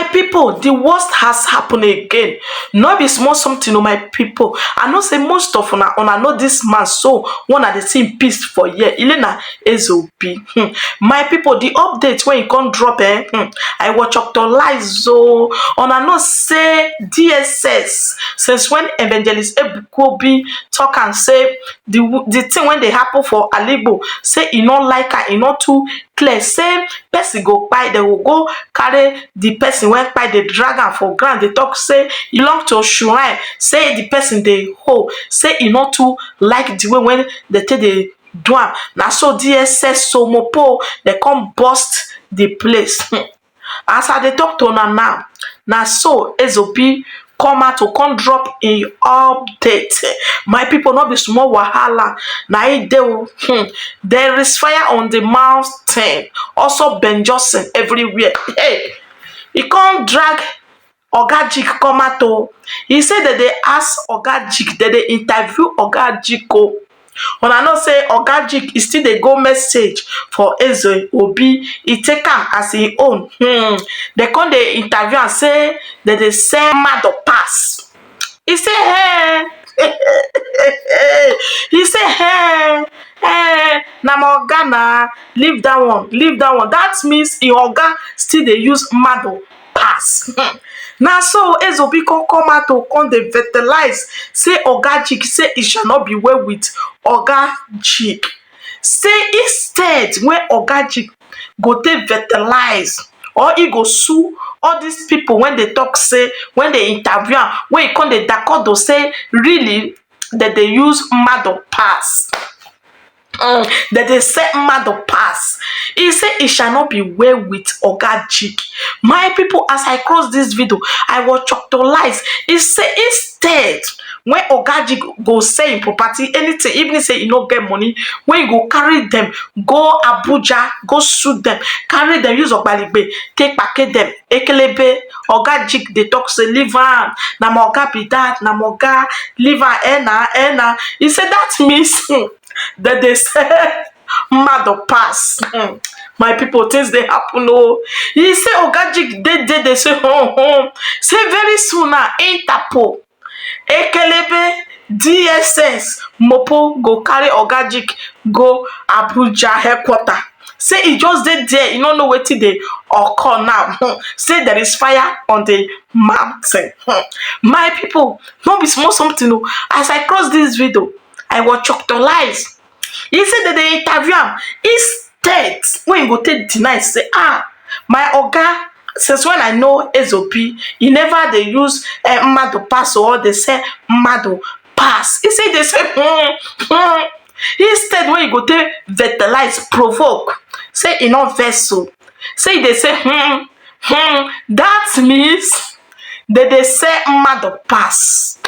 My people, the worst has happened again. No be small something o, my people. I know say most of una una know this man, so one I dey see in peace for here. Ile na Ezeobi. My people, the update when e come drop, I watch actualize o. Una know say DSS, since when Evangelist Ebuka Obi talk am say the thing when dey happen for Alaigbo, say e no like am, e no too clear, say person go kpai, dem go go carry the person wey kpai, dey drag am for ground, dey talk say e belong to shrine, say the person dey hold, say e no too like the way when dem take dey do am. Na so DSS, so mopo, dem come burst the place. As I dey talk to una now, na so Ezeobi come out to come drop im update. My people, no be small wahala na e dey o. There is fire on the mountain, also Ben Johnson everywhere. Hey, e come drag Oga Jik come out o. E say dem dey ask Oga Jik, dem dey interview Oga Jik o. Una know say Oga Jik e still dey go message for Ezeobi, e take am as im own. Dem come dey interview am say dem dey sell mado pass. E say hey, he say hey, hey, na my oga na, leave that one, leave that one. That means im oga still dey use mado pass. Na so Ezeobi come come out to come dey fertilize say Oga Jik, say e shall not be well with Oga Jik. Say instead when Oga Jik go take fertilize or e go sue all these people when they talk say, when they interview am, when e come dey dakodo say really that they use mado pass. That they say mado pass. He say it shall not be well with Oga Jik. My people, as I cross this video, I was choctolize. He say instead, when Oga Jik go sell him property, anything, even say he no get money, when he go carry them, go Abuja, go sue them, carry them, use Ogbaligbe, take packet them, Ekelebe, Oga Jik, they talk say leave am, na my oga be that, na my oga, leave am, ena, ena. He say that means that they say mado pass. My people, things they happen. Oh, he say Oga Jik, they say home home. Say very soon now, Interpol, Ekelebe, DSS, Mopo go carry Oga Jik go Abuja headquarter. Say he just dey there, you don't know wetin dey occur now. Say there is fire on the mountain. My people, no be small something. Oh. As I cross this video, I was choctolize. He said that they interview him. Instead, when you go take deny, say, my oga, since when I know Ezeobi, he never they use mado pass or they say mado pass. He said they say, Instead, when you go take fertilize, provoke, say in no vessel, say they say, That means that they say mado pass.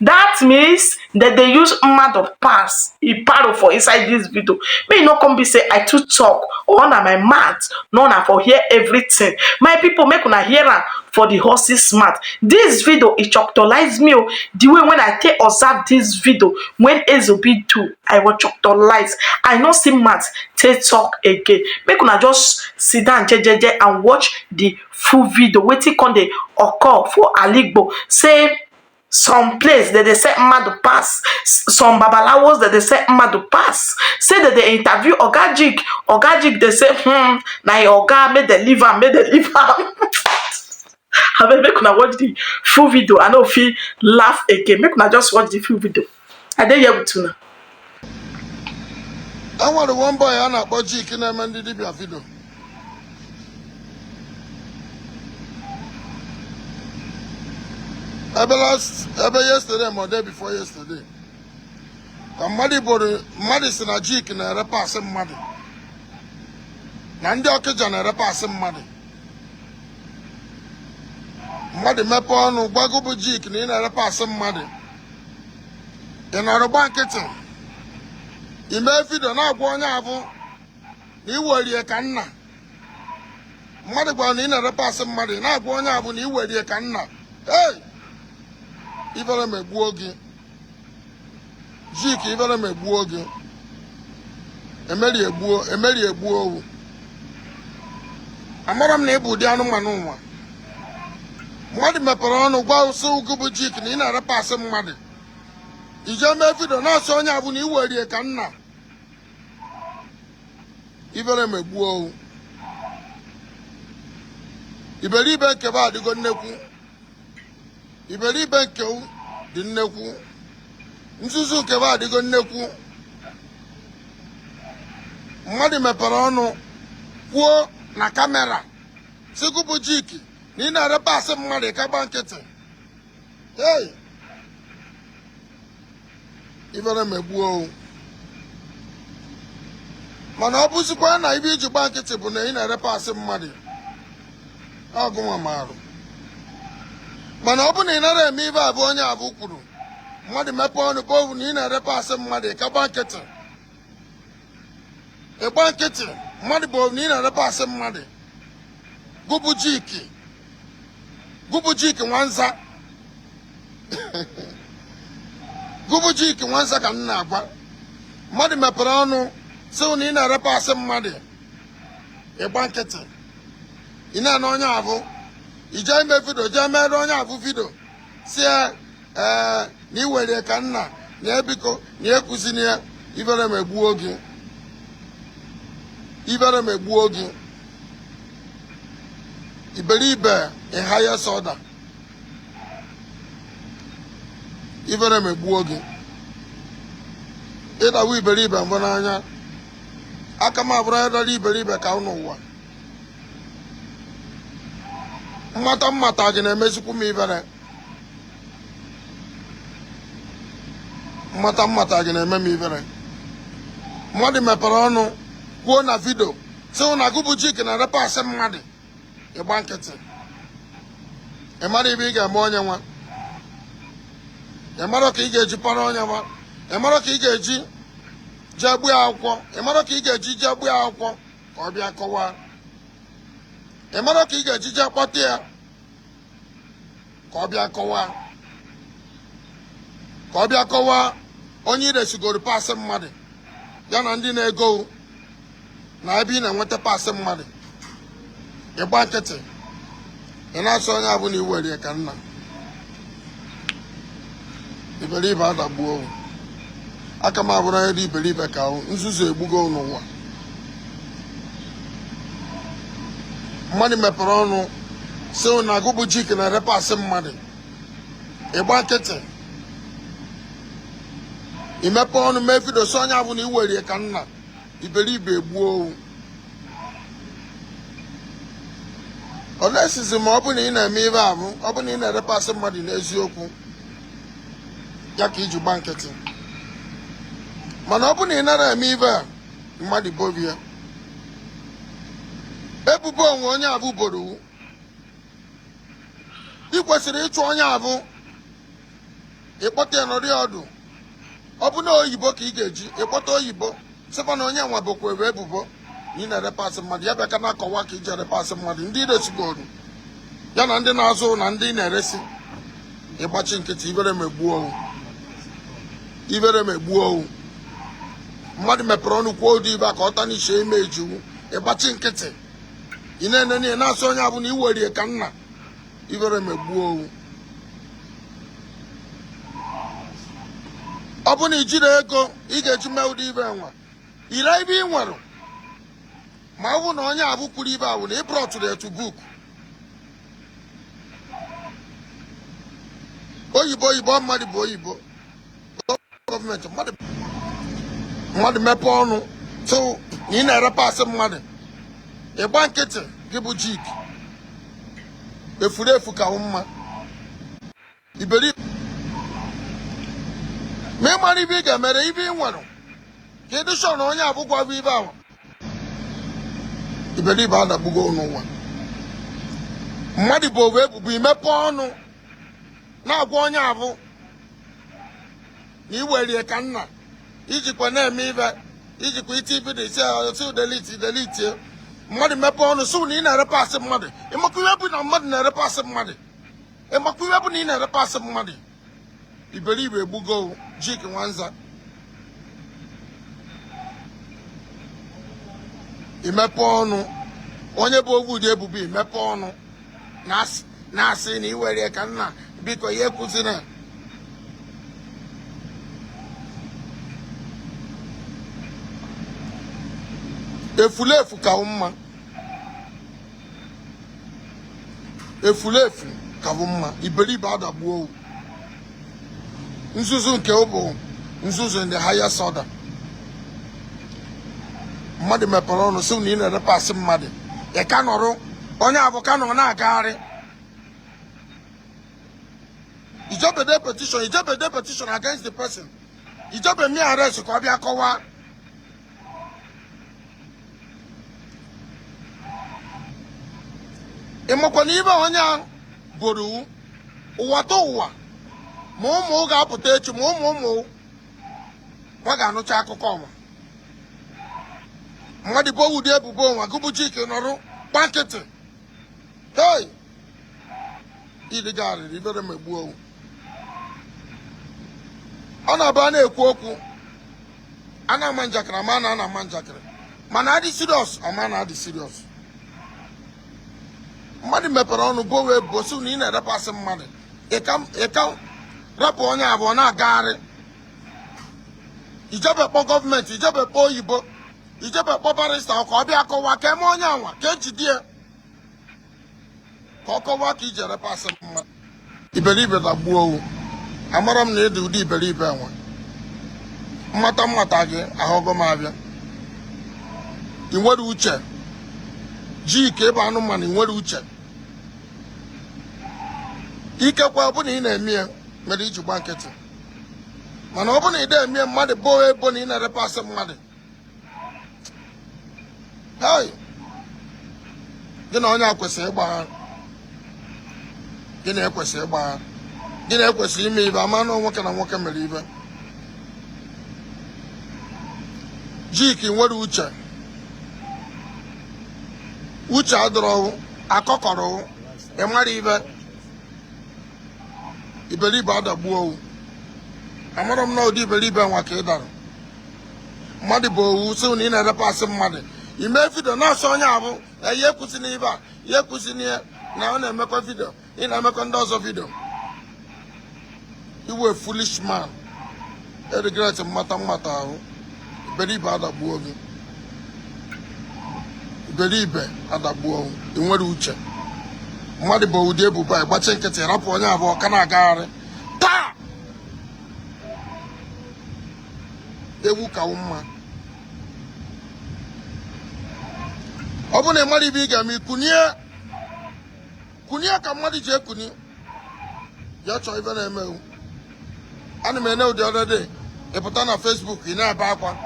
That means that they use mado pass. E paro for inside this video. May no come be say I too talk or na my mouth, no na for hear everything. My people, make una hear am for the horse's mouth. This video it choctolize me o. The way when I take observe this video when Ezeobi do, I will choctolize. I no see mouth take talk again. Make una just sit down jejeje and watch the full video. Wetin come dey occur for Alaigbo. Say some place that they say mado pass, some babalawos that they say mado pass, say that they interview Oga Jik, Oga Jik they say na your oga make they leave am, make they leave am. Abeg make una watch the full video. I no fit laugh again. Make una just watch the full video. I dey here with una. E nwere one boy a na-akpọ Jik na-eme ndị dibịa video. Ebe last, ebe yesterday ma day before yesterday, ka mmadụ boro mmadụ si na Jik na-ere paasị mmadụ, na ndị Ọkịja na-ere paasị mmadụ. Mmadụ mepee ọnụ gwago bụ Jik na ị na-ere paasị mmadụ, ị nọrọ gba nkịtị, ị mee vidio na-agwa onye abụ na iwerie ka nna. Mmadụ gwara na ị na-ere paasị mmadụ, ị na-agwa onye abụ na iwerie ka nna. Hey! Ibere m egbuo gị Jik, ibere m egbuo gị, emeri egbuo, emeri egbuo owu. Amara m na ị bụ ụdị anụmanụ nwa. Mmadụ mepere ọnụ gwa sị gụ bụ Jik na ị na-ere parts mmadụ. I jee mee video na-asị onye abụ na i werie ka nna. Ibere megbuo owu. Iberibe nke bụ adịgo nnekwu. Iberibe nke dị nnekwu. Nzuzu nke bụ adịgo nnekwu. Mmadụ mepere ọnụ kwuo na camera sị gụ bụ Jik na ị na-ere parts mmadụ, ka gba nkịtị. Hey, ibere megbuo owu. Mana ọ bụzikwa na ibe iji gba nkịtị bụ na ị na-ere parts mmadụ, ọgụnwa marụ. Mana ọ bụ na ị nara eme ibe abụ onye abụ kwuru, mmadụ mepee ọnụ bụ owu na ị na-ere parts mmadụ, ka gba nkịtị, ịgba nkịtị. Mmadụ bụ na ị na-ere parts mmadụ, gụbụ Jik, gụbụ Jik Nwanza, gụbụ Jik Nwanza ka m na-agwa. Mmadụ mepere ọnụ sị na ị na-ere parts mmadụ, ịgba nkịtị. Ị na-ene onye abụ ije ime video, jee mere onye abụ video, si ya ee na ị were ka nna na ebiko na ekwuzina ya. Ibere megbuo gị, ibere megbuo gị. Iberibe in highest order. Ibere megbuo gị. Ịdawa iberibe mbụ n'anya aka m abụrụ onye dara iberibe ka n'ụwa. Mmata mmata gị na-emezikwu m ibere. Mmata mmata gị na-eme m ibere. Mmadụ mepere ọnụ kwuo na video sị na gụbụ Jik na-ere parts mmadụ, ịgba nkịtị. Ị mara ibe ị ga-eme onye nwa, ị mara ka ị ga-eji para onye nwa, ị mara ka ị ga-eji jee gbuo akwụkwọ, ị mara ka ị ga-eji jee gbuo akwụkwọ ka ọ bịa kọwaa, ị mara ka ị ga-eji jee kpọta ya ka ọ bịa kọwaa, ka ọ bịa kọwaa onye iresigoro parts mmadụ, ya na ndị na-ego na ebe ị na-enweta parts mmadụ. Ịgba nkịtị, ị na-asị onye abụ na iwerie ka nna. Iberibe adagbuo. Aka m abụrụ onye dị iberibe ka ahụ. Nzuzu egbugo n'ụwa. Mmadụ mepere ọnụ sị na agụbụ Jik na-ere parts mmadụ, ịgba nkịtị. Imepe ọnụ mee video sị onye abụ na iwerie ka nna. Iberibe egbuo owu. Olesizi ma ọ bụ na ị na-eme ibe abụ, ọ bụ na ị na-ere parts mmadụ n'eziokwu, ya ka iji gba nkịtị. Mana ọ bụ na ị nara eme ibe a mmadụ bobi ya ebubo onwe onye abụ boro, ị kwesịrị ịchụ onye abụ, ịkpọta ya nọrọ ya ọdụ. Ọ bụ na oyibo ka ị ga-eji ịkpọta oyibo, sịkwa na onye nwa bụkwa ebe ebubo na ị na-ere parts mmadụ, ya bịa ka na-akọwa ka iji ere parts mmadụ, ndị iresigoro ya na ndị na-azụ na ndị na-eresi. Ịgbachi nkịtị, ibere megbuo owu, ibere megbuo owu. Mmadụ mepere ọnụ kwuo ụdị ibe a ka ọ ta n'ishe ime ejiwu, ịgbachi nkịtị. Ị na-enene ya na-asị onye abụ na iwerie ka nna. Ibere megbuo owu. Ọ bụ na i jiri ego ị ga-eji mee ụdị ibe nwa ire ibe ị nwere, ma ọ bụ na onye abụ kwuru ibe ahụ na ị brought ya to book. Oyibo oyibo mmadụ bụ oyibo gọọmenti. Mmadụ mepee ọnụ tụ na ị na-ere parts mmadụ, ịgba nkịtị. Gị bụ Jik efuru efu ka mma iberibe. Ma ị mara ibe ị ga-emere ibe ị nwere ka ị dị sure na onye abụkwa bụ ibe ahụ. Iberibe adagbugo n'ụwa. Mmadụ bụ owu ebubo, imepe ọnụ na-agwa onye abụ na iwerie ka nna, ijikwa na-eme ibe ijikwa iti ibido isi si delete delete. Mmadụ mepee ọnụ sị na ị na-ere parts mmadụ, ịmakwa ihe bụ na mmadụ na-ere parts mmadụ, ịmakwa ihe bụ na ị na-ere parts mmadụ. Iberibe egbugo Jik Nwanza. Imepe ọnụ onye bụ owu ụdị ebubo, imepe ọnụ na Na-asị na iwere ka nna, biko, ya ekwuzina. Efulefu ka mma, efulefu ka bụ mma. Iberibe adagbuo owu. Nzuzu nke ọ bụ nzuzu in the highest order. Mmadụ mepere ọnụ sị na ị na-ere parts mmadụ, ị ka nọrọ onye abụ ka nọ na-agagharị. Ijebede petition, ijebede petition against the person, ijebe mee arrest ka ọ bịa kọwaa. Ị makwa na ibe onye a boro ụwa ta ụwa, ma ụmụ ga-apụta echi, ma ụmụ ụmụ nwa ga-anụcha akụkọ ọnwa. Mmadụ bụ ụdị ebubo nwa gụbụ Chike nọrụ gba nkịtị. Hei, ịdịgarịrị ibere megbuo owu. Ọ na-abụ a na-ekwu okwu, a na-ama njakịrị, ama na a na-ama njakịrị, mana adị serious, ama na adị serious. Mmadụ mepere ọnụ bo wee bosi na ị na-ere parts mmadụ, ị ka rapụ onye abụọ na-agagharị. Ijebe kpọ gọọmenti, ijebe kpọ oyibo, ijebe kpọ barrister ka ọ bịa kọwaa ka eme onye anwa ka ejide ya ka ọ kọwaa ka iji ere parts mmadụ. Iberibe dagbuo owu. Amara m na ịdị ụdị iberibe enwe mmata mmata gị ahụgo m abịa. Ị nwere uche ji ka ịbụ anụmanụ. Ị nwere uche, ikekwe ọ bụ na ị na-eme ya mere iji gba nkịtị, mana ọ bụ na ị na-eme mmadụ bo ebo na ị na-ere parts mmadụ, hey, gị na onye a kwesịrị ịgbagha, gị na ekwesịrị ịgbagha, gị na ekwesịrị ime ibe ama na nwoke na nwoke mere ibe. Jik nwere uche, uche adọrọ akọkọrọ, ị mara ibe. Iberibe adagbuo owu. Amara m na ụdị iberibe nwa ka ị dara. Mmadụ bụ owu sị na ị na-ere parts mmadụ, ime video na-asọ onye abụ ya ekwusi n'ibe a, ya ekwusi n'ihe na ọ na-emekwa video, ị na-emekwa ndị ọzọ video. Iwe foolish man, regret mmata mmata ahụ. Iberibe adagbuo gị, iberibe adagbuo. Ị nwere uche, mmadụ bụ ụdị ebubo a, gbachi nkịtị, rapụ onye abụọ ka na-agagharị taa. Ewu ka mma. Ọ bụrụ na ị mara ibe ị ga-eme, kunie, kunie ka mmadụ ji ekuni ya chọọ ibe na-eme ewu. Ana m ene ụdị ọdọdị ị pụta na Facebook, ị na-ebe akwa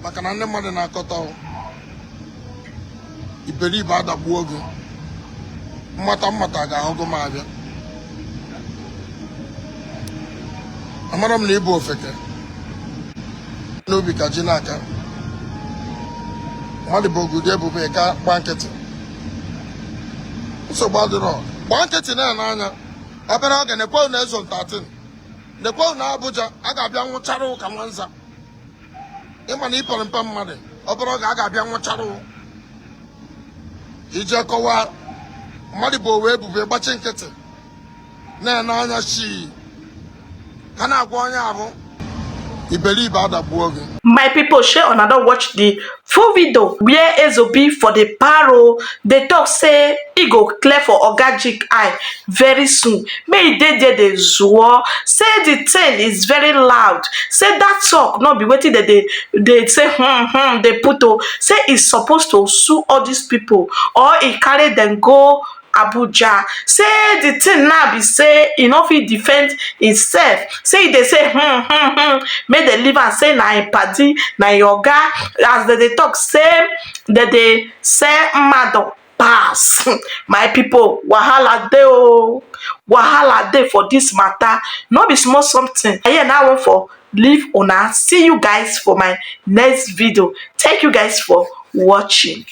maka na ndị mmadụ na-akọta. Iberibe adagbuo gị. Mmata mmata ga-ahụgo m abịa. Amara m na ịbụ ofeke n'obi ka ji n'aka. Mmadụ bụ ogudi ebube ka gba nkịtị, nsogbu adịrọ. Gba nkịtị na-ene anya obere oge. Nekwe na Zone 13, nekwe na Abuja, a ga-abịa nwụchara ụka nwanza. Ịma na ịpere mpe mmadụ, obere oge a ga-abịa nwụchara ije kọwaa. Mmadụ bụ owe ebube, gbachi nkịtị na-ene anya shi ha na-agwa onye ahụ. Iberibe adagbuo gị. My pipo, shey una don watch di full video wia Ezeobi for di paro dey tok say e go clear for Oga Jik eye very soon, make e dey there dey zuo, say di thing is very loud, say dat talk no be wetin dem dey dey say dey put o, say e suppose to sue all dis pipo or e carry dem go Abuja, say di thing now be say e no fit defend himself, say e dey say make dem leave am, say na im padi, na im oga, as dem dey talk say dem dey sell mmadụ pass. My pipo, wahala dey o, wahala dey for dis matter, no be small something. Here now I wan for leave una. See you guys for my next video. Thank you guys for watching.